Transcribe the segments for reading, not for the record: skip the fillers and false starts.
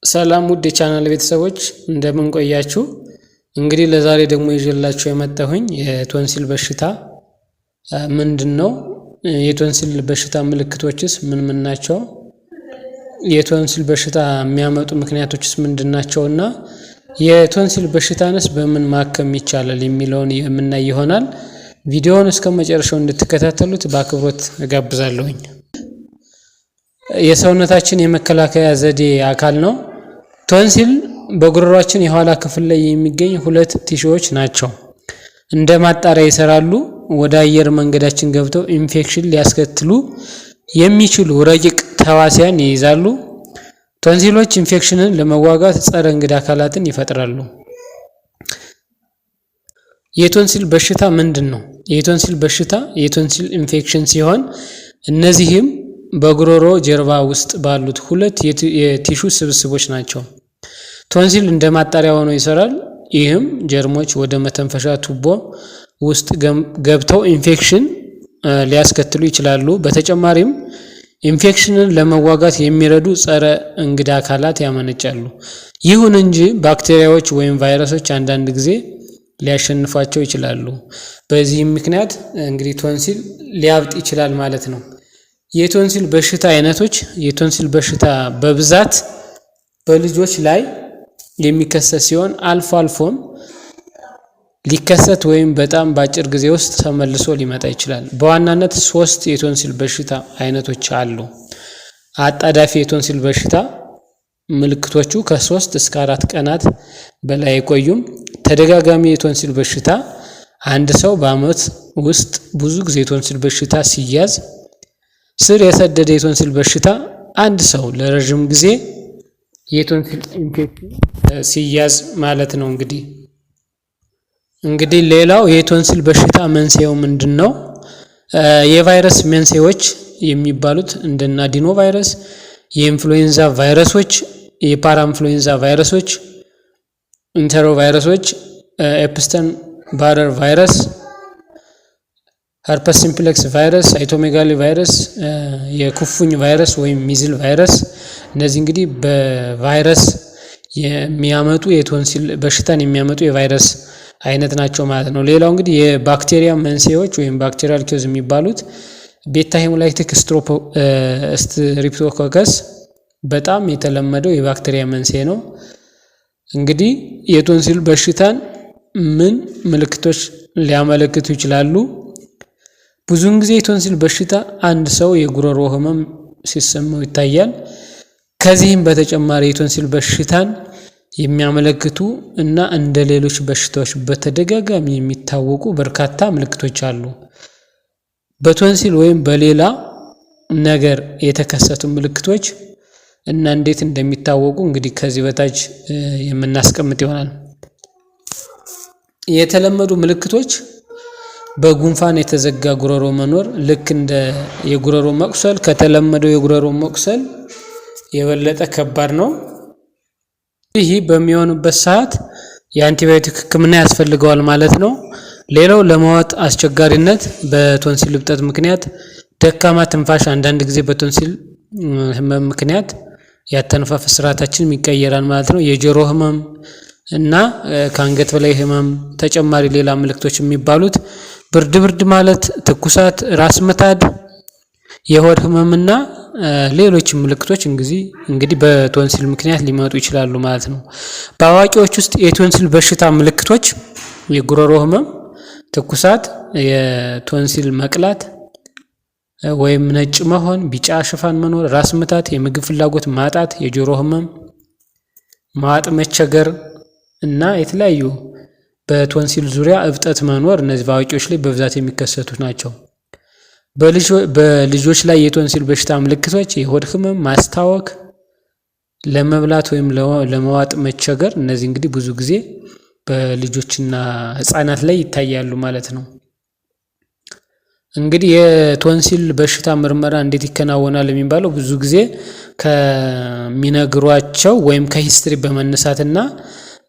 ሰላም ውድ የቻናል ቤተሰቦች፣ እንደምን ቆያችሁ? እንግዲህ ለዛሬ ደግሞ ይዤላችሁ የመጣሁኝ የቶንሲል በሽታ ምንድን ነው? የቶንሲል በሽታ ምልክቶችስ ምን ምን ናቸው? የቶንሲል በሽታ የሚያመጡ ምክንያቶችስ ምንድን ናቸው? እና የቶንሲል በሽታንስ በምን ማከም ይቻላል የሚለውን የምናይ ይሆናል። ቪዲዮውን እስከ መጨረሻው እንድትከታተሉት በአክብሮት እጋብዛለሁኝ። የሰውነታችን የመከላከያ ዘዴ አካል ነው። ቶንሲል በጉሮሯችን የኋላ ክፍል ላይ የሚገኝ ሁለት tissue ዎች ናቸው። እንደ ማጣሪያ ይሰራሉ። ወደ አየር መንገዳችን ገብተው ኢንፌክሽን ሊያስከትሉ የሚችሉ ረቂቅ ተዋሲያን ይይዛሉ። ቶንሲሎች ኢንፌክሽንን ለመዋጋት ጸረ እንግዳ አካላትን ይፈጥራሉ። የቶንሲል በሽታ ምንድን ነው? የቶንሲል በሽታ የቶንሲል ኢንፌክሽን ሲሆን እነዚህም በጉሮሮ ጀርባ ውስጥ ባሉት ሁለት የ tissue ስብስቦች ናቸው። ቶንሲል እንደ ማጣሪያ ሆኖ ይሰራል። ይህም ጀርሞች ወደ መተንፈሻ ቱቦ ውስጥ ገብተው ኢንፌክሽን ሊያስከትሉ ይችላሉ። በተጨማሪም ኢንፌክሽንን ለመዋጋት የሚረዱ ጸረ እንግዳ አካላት ያመነጫሉ። ይሁን እንጂ ባክቴሪያዎች ወይም ቫይረሶች አንዳንድ ጊዜ ሊያሸንፏቸው ይችላሉ። በዚህም ምክንያት እንግዲህ ቶንሲል ሊያብጥ ይችላል ማለት ነው። የቶንሲል በሽታ አይነቶች፣ የቶንሲል በሽታ በብዛት በልጆች ላይ የሚከሰት ሲሆን አልፎ አልፎም ሊከሰት ወይም በጣም በአጭር ጊዜ ውስጥ ተመልሶ ሊመጣ ይችላል። በዋናነት ሶስት የቶንሲል በሽታ አይነቶች አሉ። አጣዳፊ የቶንሲል በሽታ ምልክቶቹ ከ3 እስከ 4 ቀናት በላይ አይቆዩም። ተደጋጋሚ የቶንሲል በሽታ አንድ ሰው በዓመት ውስጥ ብዙ ጊዜ የቶንሲል በሽታ ሲያዝ፣ ስር የሰደደ የቶንሲል በሽታ አንድ ሰው ለረዥም ጊዜ የቶንሲል ኢንፌክሽን ሲያዝ ማለት ነው። እንግዲህ ሌላው የቶንሲል በሽታ መንስኤው ምንድን ነው? የቫይረስ መንስኤዎች የሚባሉት እንደነ adenovirus፣ የኢንፍሉዌንዛ ቫይረሶች፣ የ parainfluenza ቫይረሶች፣ enterovirus ኦች፣ Epstein Barr virus፣ herpes simplex virus፣ cytomegalo virus፣ የኩፍኝ ቫይረስ ወይም measles virus፣ እነዚህ እንግዲህ በቫይረስ የሚያመጡ የቶንሲል በሽታን የሚያመጡ የቫይረስ አይነት ናቸው ማለት ነው። ሌላው እንግዲህ የባክቴሪያ መንስኤዎች ወይም bacterial cause የሚባሉት beta hemolytic streptococcus በጣም የተለመደው የባክቴሪያ መንስኤ ነው። እንግዲህ የቶንሲል በሽታን ምን ምልክቶች ሊያመለክቱ ይችላሉ? ብዙውን ጊዜ የቶንሲል በሽታ አንድ ሰው የጉሮሮ ህመም ሲሰማው ይታያል። ከዚህም በተጨማሪ የቶንሲል በሽታን የሚያመለክቱ እና እንደ ሌሎች በሽታዎች በተደጋጋሚ የሚታወቁ በርካታ ምልክቶች አሉ። በቶንሲል ወይም በሌላ ነገር የተከሰቱ ምልክቶች እና እንዴት እንደሚታወቁ እንግዲህ ከዚህ በታች የምናስቀምጥ ይሆናል። የተለመዱ ምልክቶች በጉንፋን የተዘጋ ጉሮሮ መኖር፣ ልክ እንደ የጉሮሮ መቁሰል፣ ከተለመደው የጉሮሮ መቁሰል የበለጠ ከባድ ነው። ይህ በሚሆንበት ሰዓት የአንቲባዮቲክ ሕክምና ያስፈልገዋል ማለት ነው። ሌላው ለመዋጥ አስቸጋሪነት በቶንሲል እብጠት ምክንያት፣ ደካማ ትንፋሽ፣ አንዳንድ ጊዜ በቶንሲል ህመም ምክንያት የአተነፋፈስ ስርዓታችንም ይቀየራል ማለት ነው። የጆሮ ህመም እና ከአንገት በላይ ህመም፣ ተጨማሪ ሌላ ምልክቶች የሚባሉት ብርድ ብርድ ማለት፣ ትኩሳት፣ ራስ ምታት፣ የሆድ ህመምና ሌሎች ምልክቶች እንግዲህ በቶንሲል ምክንያት ሊመጡ ይችላሉ ማለት ነው። በአዋቂዎች ውስጥ የቶንሲል በሽታ ምልክቶች የጉሮሮ ህመም፣ ትኩሳት፣ የቶንሲል መቅላት ወይም ነጭ መሆን፣ ቢጫ ሽፋን መኖር፣ ራስ ምታት፣ የምግብ ፍላጎት ማጣት፣ የጆሮ ህመም፣ መዋጥ መቸገር እና የተለያዩ በቶንሲል ዙሪያ እብጠት መኖር፣ እነዚህ በአዋቂዎች ላይ በብዛት የሚከሰቱ ናቸው። በልጆች ላይ የቶንሲል በሽታ ምልክቶች የሆድ ህመም፣ ማስታወክ፣ ለመብላት ወይም ለመዋጥ መቸገር፣ እነዚህ እንግዲህ ብዙ ጊዜ በልጆችና ህፃናት ላይ ይታያሉ ማለት ነው። እንግዲህ የቶንሲል በሽታ ምርመራ እንዴት ይከናወናል የሚባለው ብዙ ጊዜ ከሚነግሯቸው ወይም ከ history በመነሳትና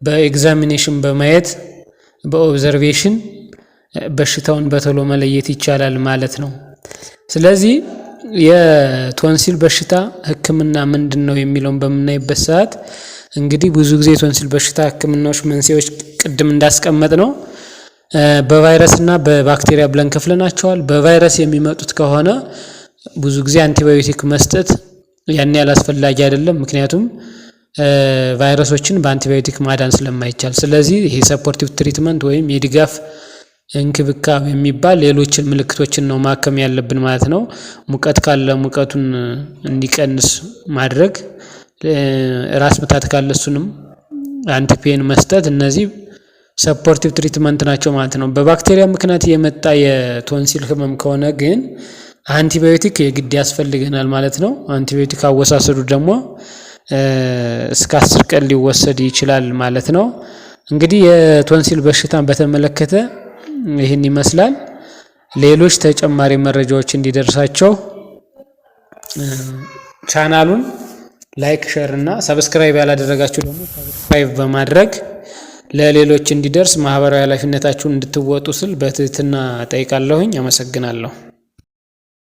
በ examination በማየት፣ በ observation በሽታውን በቶሎ መለየት ይቻላል ማለት ነው። ስለዚህ የቶንሲል በሽታ ሕክምና ምንድን ነው የሚለውን በምናይበት ሰዓት፣ እንግዲህ ብዙ ጊዜ የቶንሲል በሽታ ሕክምናዎች መንስኤዎች ቅድም እንዳስቀመጥነው በቫይረስ እና በባክቴሪያ ብለን ከፍለናቸዋል። በቫይረስ የሚመጡት ከሆነ ብዙ ጊዜ አንቲባዮቲክ መስጠት ያን ያህል አስፈላጊ አይደለም። ምክንያቱም ቫይረሶችን በአንቲባዮቲክ ማዳን ስለማይቻል። ስለዚህ ይሄ supportive treatment ወይም የድጋፍ እንክብካቤ የሚባል ሌሎችን ምልክቶችን ነው ማከም ያለብን ማለት ነው። ሙቀት ካለ ሙቀቱን እንዲቀንስ ማድረግ፣ ራስ ምታት ካለ እሱንም antipain መስጠት፣ እነዚህ supportive treatment ናቸው ማለት ነው። በባክቴሪያ ምክንያት የመጣ የቶንሲል ህመም ከሆነ ግን አንቲባዮቲክ የግድ ያስፈልገናል ማለት ነው። አንቲባዮቲክ አወሳሰዱ ደግሞ እስከ 10 ቀን ሊወሰድ ይችላል ማለት ነው። እንግዲህ የቶንሲል በሽታን በተመለከተ ይህን ይመስላል። ሌሎች ተጨማሪ መረጃዎች እንዲደርሳችሁ ቻናሉን like፣ share እና subscribe ያላደረጋችሁ ደግሞ subscribe በማድረግ ለሌሎች እንዲደርስ ማህበራዊ ኃላፊነታችሁን እንድትወጡ ስል በትህትና እጠይቃለሁኝ። አመሰግናለሁ።